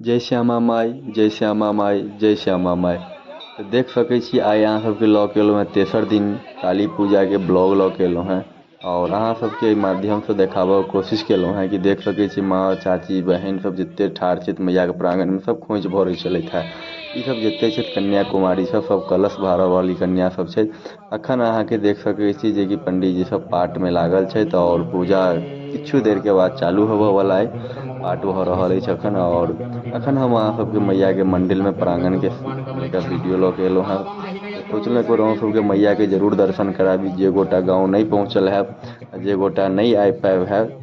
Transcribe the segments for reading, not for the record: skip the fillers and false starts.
जय श्यामा माइ, जय श्यामा माइ, जय श्यामा माइ। तऽ देख सकै छी आइ अहाँ सबके लऽ के एलहुँ हेँ तेसर दिन काली पूजाके ब्लॉग लऽ के एलहुँ हेँ आओर अहाँ सबके एहि माध्यमसँ देखाबऽके कोशिश केलहुँ हेँ कि देख सकै छी माँ, चाची, बहिन सब जते ठाढ़ छथि मैयाके प्राङ्गणमे सब खोँइछ भरै छलथि हेँ। ई सब जते छथि कन्या कुमारी सब, सब कलश भरऽ वाली कन्या सब छथि। अखन अहाँके देख सकै छी जेकि पंडीजी सब पाठमे लागल छथि आओर पूजा किछु देरके बाद चालू होबऽवला अइ। पाठ भऽ रहल अछि अखन आओर अखन हम अहाँ सबके मैयाके मन्दिरमे प्राङ्गणके एकटा वीडियो लऽ के एलहुँ हेँ। सोचलहुँ एक बेर अहूँ सबके मैयाके जरूर दर्शन कराबी। जे गोटा गाँव नहि पहुँचल हैब, जे गोटा नहि आबि पाबि हैब,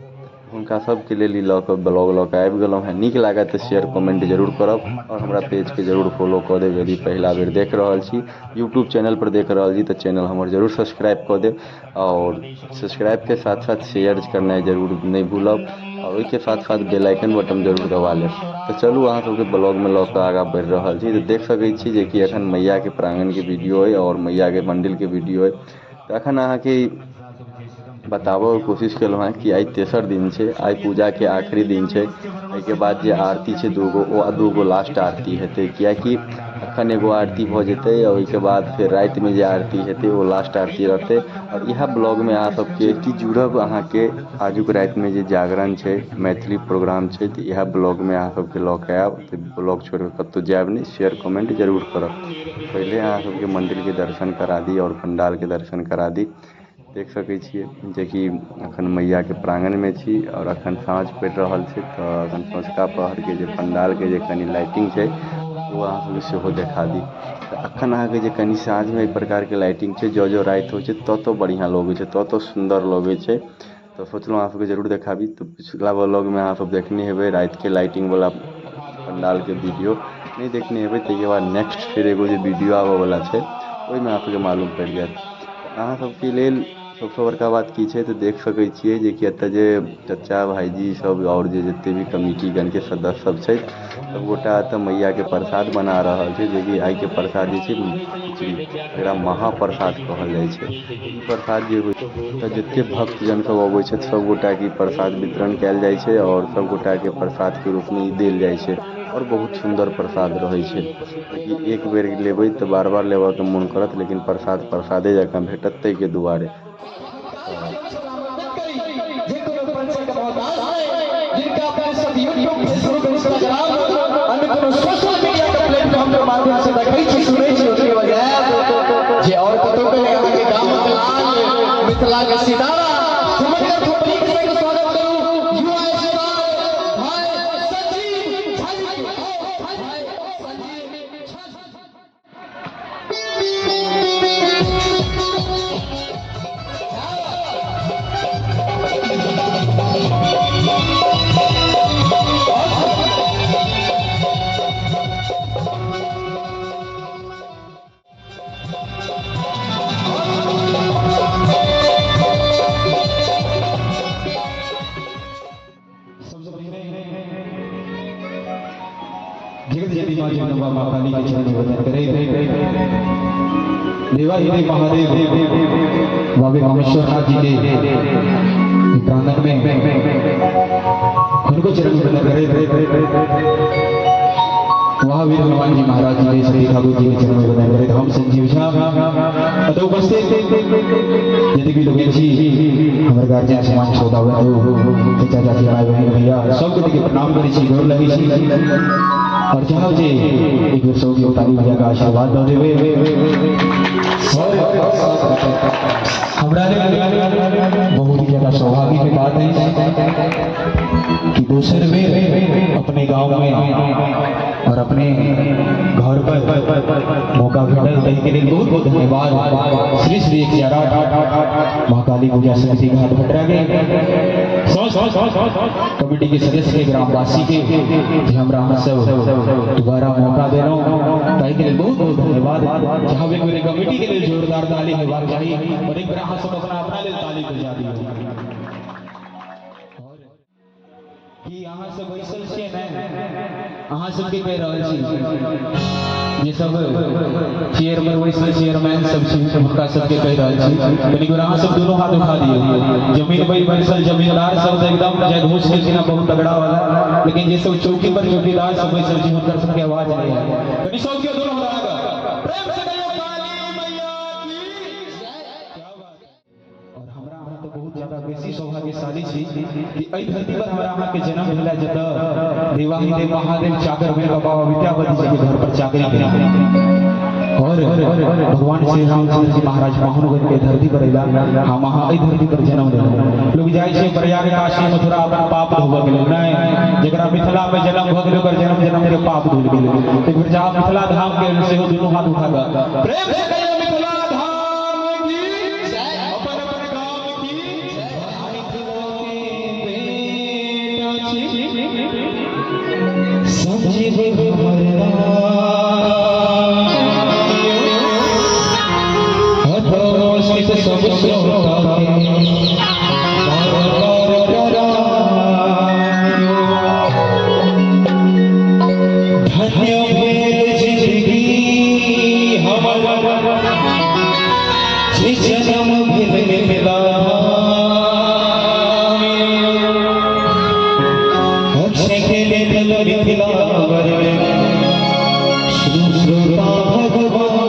हुनका सबके लेल ई लऽ कऽ ब्लॉग लऽ कऽ आबि गेलहुँ हेँ। नीक लागत तऽ शेयर कमेंट जरूर करब आओर हमरा पेजके जरूर फॉलो कऽ देब। यदि पहिला बेर देख रहल छी, यूट्यूब चैनलपर देख रहल छी, तऽ चैनल हमर जरूर सब्सक्राइब कऽ देब आओर सब्सक्राइबके साथ साथ शेयर करनाइ जरूर नहि भूलब आओर ओहिके साथ साथ बेल आइकन बटन जरूर दबा लेब। तऽ चलू अहाँ सबके ब्लॉगमे लऽ कऽ आगाँ बढ़ि रहल छी। तऽ देख सकै छी जेकि एखन मैयाके प्राङ्गणके वीडियो अइ आओर मैयाके मन्दिरके वीडियो अइ। तऽ एखन अहाँके बताबऽके कोशिश केलहुँ हेँ कि आइ तेसर दिन छै, आइ पूजाके आखिरी दिन छै। एहिके बाद जे आरती छै दूगो, ओ दूगो लास्ट आरती हेतै, किएकि एखन एगो आरती भऽ जेतै आ ओहिके बाद फेर रातिमे जे आरती हेतै ओ लास्ट आरती रहतै। आओर इएह ब्लॉगमे अहाँ सबके कि जुड़ब, अहाँके आजुक रातिमे जे जागरण छै, मैथिली प्रोग्राम छै, तऽ इएह ब्लॉगमे अहाँ सबके लऽ कऽ आयब। तऽ ब्लॉग छोड़ि कऽ कतहु जायब नहि, शेयर कमेंट जरूर करब। पहिले अहाँ सबके मन्दिरके दर्शन करा दी आओर पण्डालके दर्शन करा दी। देख सकै छियै जेकि अखन मैयाके प्राङ्गणमे छी आओर अखन साँझ पड़ि रहल छै, तऽ अखन सँझुका पहरके जे पण्डालके जे कनि लाइटिंग छै ओ अहाँ सबके सेहो देखा दी। तऽ अखन अहाँके जे कनि साँझमे एहि प्रकारके लाइटिंग छै, जँ जँ राति होइ छै तौ तौ बढ़िआँ लगै छै, तौ तौ सुन्दर लगै छै। तऽ सोचलहुँ अहाँ सबके जरूर देखाबी। तऽ पिछला ब्लॉगमे अहाँ सब देखने हेबै रातिके लाइटिंगवला पण्डालके वीडियो। नहि देखने हेबै ताहिके बाद नेक्स्ट फेर एगो जे वीडियो आबऽवला छै ओहिमे अहाँ सबके मालूम पड़ि जायत। अहाँ सबके लेल सबसँ बड़का बात की छै, तऽ देख सकै छियै जेकि एतऽ जे चचा भाइजी सब आओर जे जते भी कमिटीगणके सदस्य सब छै, सब गोटा एतऽ मैयाके प्रसाद बना रहल छै, जेकि आइके प्रसाद जे छै खिचड़ी, एकरा महाप्रसाद कहल जाइ छै। ई प्रसाद जे होइ तऽ जते भक्तजन सब अबै छथि सब गोटाके ई प्रसाद वितरण कयल जाइ छै आओर सब गोटाके प्रसादके रूपमे ई देल जाइ छै आओर बहुत सुन्दर प्रसाद रहै छै। कि एक बेर लेबै तऽ बार बार लेबऽके मोन करत, लेकिन प्रसाद प्रसादे जकाँ भेटत ताहिके दुआरे। जिनका अपने सब यूट्यूब, फेसबुक, इंस्टाग्राम, अन्य कोनो सोशल मीडिया के प्लेटफॉर्म के माध्यम से देखै छी, सुनै छी, ओकरे बजायब जे और कतौ के नहि, अहाँके गामक लाल, मिथिला के सितारा सुमनगर थोपड़ी के संग स्वागत करू युवा स्टार भाई संजीव झा जी के। भाई संजीव झा जी। सबसे पहले जगत जननी माँ जगदम्बा माँ काली के चरण में वंदन करे देवाधिदेव महादेव बाबे कामेश्वर नाथ जी के प्रांगण में उनको चरण में वंदन करे महावीर हनुमान जी महाराज जी के सती ठाकुर जी के चरण में वंदन करे हम संजीव झा अतः उपस्थित जतेक भी लोग छी, हमर गार्जियन समान श्रोता बंधु, चाचा चाची, भाई बहन, भैया, सब गोटे के प्रणाम करै छी, गोर लगै छी और चाहब जे एक बेर सब के ताली बजा के आशीर्वाद दऽ देबै। और हमरा लेल बहुत ही ज्यादा सौभाग्य के बात है कि दोसर बेर अपने गांव में और अपने घर पर मौका भेटल, ताहि के लेल बहुत बहुत धन्यवाद श्री श्री 1008 महाकाली पूजा समिति घाट भटरा के कमेटी के सदस्य के, ग्रामवासी के, जे हमरा अहाँ सब दोबारा मौका देलहुँ, ताहि के लेल बहुत बहुत धन्यवाद। चाहब एक बेर कमेटी के लेल जोरदार ताली हेबाक चाही और एक बेर अहाँ सब अपना अपना लेल ताली बजा दियौ। कि अहाँ सब बैसल छियै ने, अहाँ सबके कहि रहल छी जे सब चेयरमैन वैसे चेयरमैन सब छी हुनका सबके कहि रहल छी कनि गोर अहाँ सब दुनू हाथ उठा दियौ। जमीन पर बैसल जमींदार सब तऽ एकदम जयघोष केलखिन हँ बहुत तगड़ा वाला, लेकिन जे सब चौकी पर चौकीदार सब बैसल छी हुनकर सबके आवाज नहि आयल। कनि सबके दुनू हाथ उठा कऽ प्रेम से कहियौ काली मैया की क्या बात है। और हमरा अहाँ तऽ बहुत ज्यादा बेसी सौभाग्यशाली छी कि एहि धरती पर हमरा अहाँके जन्म भेला, जतऽ देवाधिदेव महादेव चाकर भेल बाबा विद्यापति जी के घर पर चाकरी भेल और भगवान श्री रामचंद्र जी महाराज पाहुन बन के धरती पर अयला। हम अहाँ एहि धरती पर जन्म लेलहुँ। लोग जाइ छै प्रयाग काशी मथुरा अपन पाप धोबऽ के लेल, नहि, जकरा मिथिला में जन्म भऽ गेलै ओकर जन्म जन्म के पाप धुल गेलै। एक बेर जहाँ मिथिला धाम के सेहो दुनू हाथ उठा कऽ प्रेम से कहियौ मिथिला धाम की, अपन अपन गाम की। संजीव सब श्रोता के बार बार करायो। धन्य भेल जिंदगी हमर जे जन्म भेल मिथिला मिथिला श्रोता भगवान।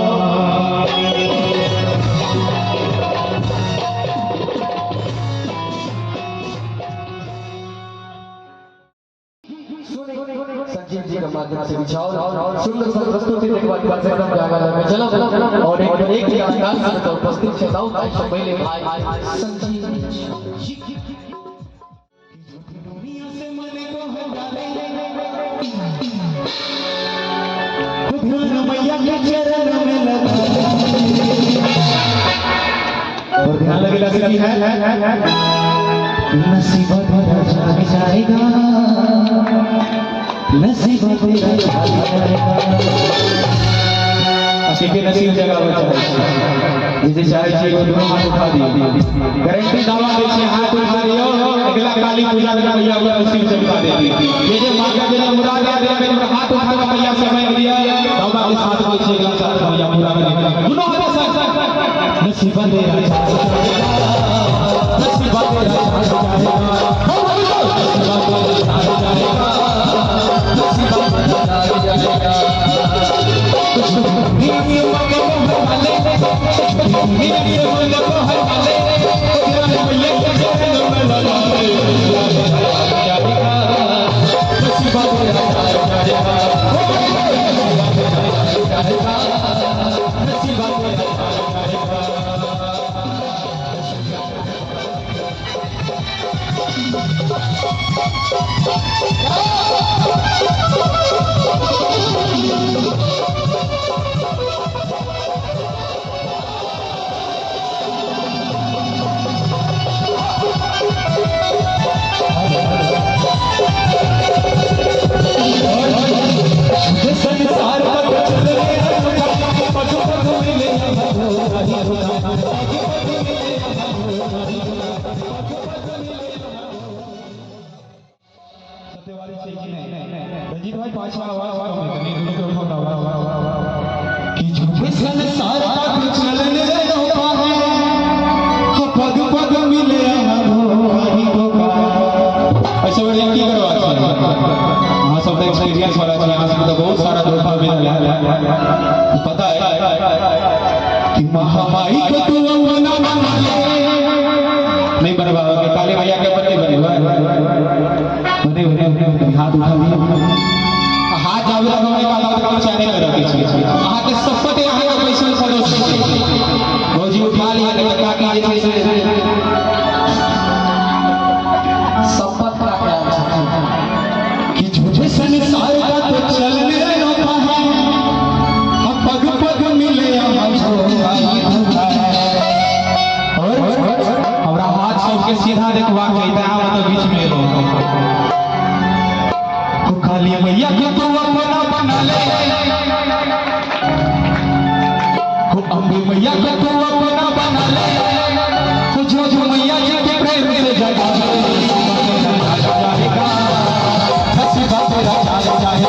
संजीव जी के माध्यम से बिछाओ सुंदर सा प्रस्तुति देखबाक कार्यक्रम के आगाँ लऽ चलब और एक एक कलाकार से उपस्थित छथि एहिसँ पहिले भाई संजीव जी। दुनिया से मन को हटा ले, ध्यान मैया के चरण में लगा और ध्यान लगेला से की है नसीब तेरा जाग जाएगा, नसीब तेरा जाग जाएगा। के नसीब जगावे चाहे छी, जे चाहे छी ओ दुनू हाथ उठा दियौ। गारंटी दावा दै छी, हाथ उठा दियौ, अगला काली पूजा के मैया के नसीब चमका देती। जे जे मांगा जे मुराद दे दे, हाथ उठा के मैया से मांग लिया, दावा के साथ होइ छै अगला साल मैया पूरा करी। दुनू हाथ से नसीब तेरा जाग जाएगा, नसीब तेरा जाग जाएगा, नसीब तेरा जाग जाएगा, नसीब तेरा जाग जाएगा। संसार पर पग पग मिले। सत्यवादी छै कि नहीं रंजीत भाई? पाछा आवाज कम है, नहीं दुनू के उठाओ आवाज। कि झूठे संसार का चलने धोखा है, पग पग मिले धोखा ही धोखा। ऐसा बढ़िया की करवा छै? अहाँ सब तऽ एक्सपीरियंस वाला छी, अहाँ सब तऽ बहुत सारा धोखा मिलल है, पता है कि महामाई को तू अपना बना ले। नहीं बनवाओगे काली मैया के अपन नहीं बनेबै? बने बने बने, हाथ उठा दियौ। हाथ जाबे तक हम निकालब तक चाहे नहि करऽ के छै। अहाँके शपथ, अहाँके पैसा सदस्य छै। भौजी उठा लिअ, नहि तऽ काकी जे छै से शपथ का ख्याल छथिन कि झूठे संसार का तो चलने धोखा है, हम पग पग मिले यहाँ धोखा ही धोखा है। और हमरा हाथ सबके सीधा देखबाक चाही, तैं मतलब बीच में एलहुँ। तो काली मैया के तू अपना बना ले, हो अम्बे मैया के तू अपना बना ले, हो जो जो मैया जी के प्रेम से जगा ले, जाएगा नसीब तेरा जाग जाएगा।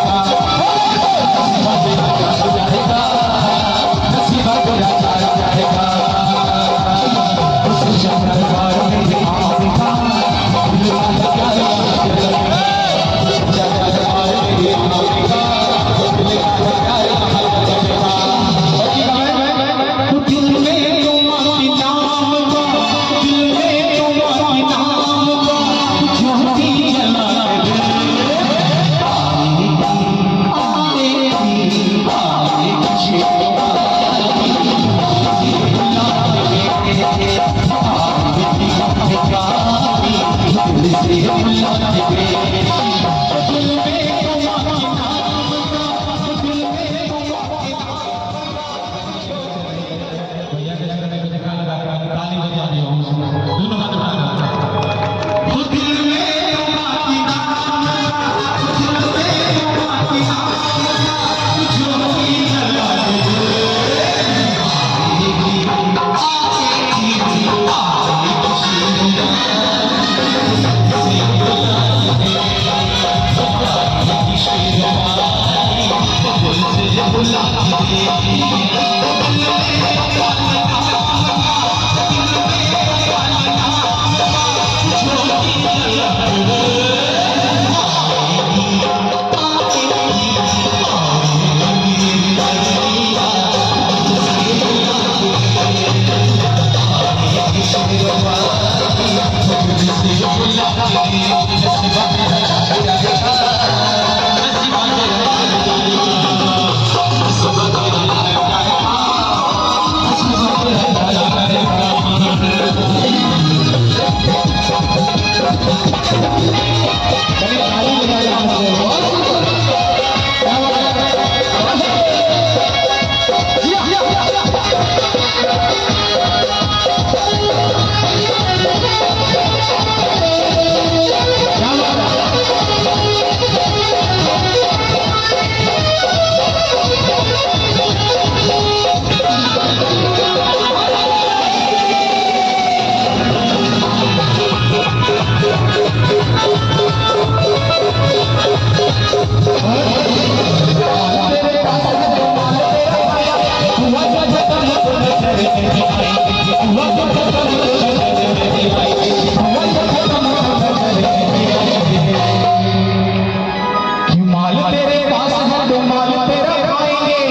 कि माल तेरे पास है तो माल तेरा खाएंगे,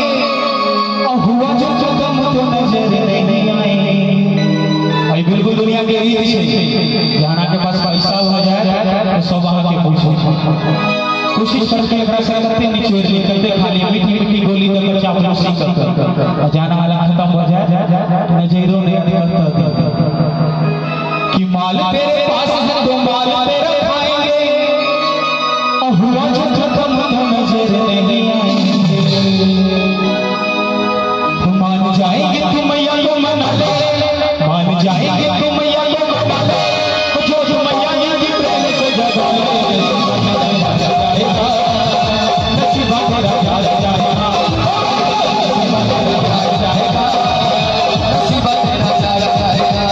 और हुआ जो खत्म तो नजर नहीं आएंगे। भाई बिल्कुल दुनिया के रीत छै, जहाँ के पास पैसा हो जाए तो सब अहाँ के पूछो कोशिश करके एकरा से कते निचोड़ ली, कते खाली मीठी मीठी गोली दे के चापलूसी कर, और जाना वाला खत्म हो जाए नजरों नहीं निकलता। कि माल तेरे पास है तो माल तेरा खाएंगे, और हुआ जो खत्म तो नजर नहीं आएंगे। मान जाएंगे तुम या तो मना ले, मान जाएंगे तुम या तो मना ले, जो मैया की प्रेम से जगा ले। नसीबा तेरा प्यार जाएगा, नसीबा तेरा प्यार जाएगा, नसीबा तेरा प्यार जाएगा।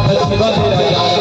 नसीबा तेरा जादू।